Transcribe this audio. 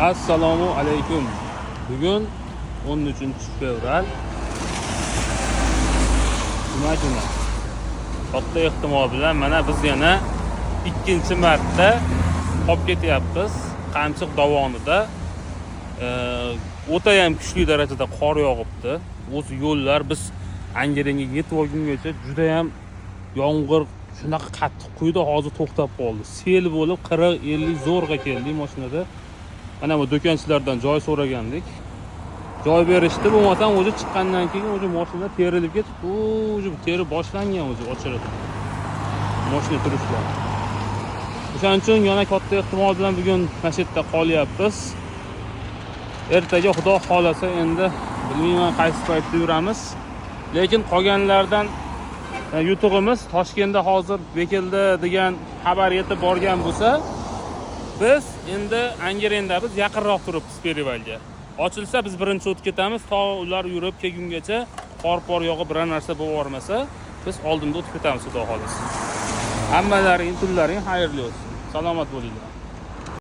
Assalomu alaykum. Bugun 13 fevral, juma kuni. Katta ehtimol bilan mana biz yana ikkinchi marta qolib ketyapmiz Qamchiq dovonida. O'tayam kuchli darajada qor yog'ibdi. O'zi yo'llar, biz Angranga yetib olgungacha judayam yomg'ir shunaqa qattiq quydi, hozir to'xtab qoldi. Sel bo'lib, 40-50 zo'rg'a keldik mashinada. Mana bu do'konchilardan joy so'ragandik, joy berishdi. Bo'lmasam, o'zi chiqqandan keyin o'zi mashina terilib ketib, уже teri boshlangan, o'zi ochilib mashina turishlar. O'shaning uchun yana katta ehtimol bilan bugun mana shu yerda qolyapmiz. Ertaga, xudo xohlasa, endi bilmayman qaysi paytda yuramiz, lekin qolganlardan yutug'imiz, Toshkentda hozir bekildi degan xabar yetib borgan bo'lsa, biz endi Angrendamiz, yaqinroq turibmiz перевал ga. Ochilsa, biz birinchi o'tib ketamiz. To ular yurib kelgungacha qor por yog'ib, biror narsa bo'lib yubormasa, biz oldinda o'tib ketamiz, xudo xohlasa. Hammalaring tunlaring xayrli o'tsin, salomat bo'linglar.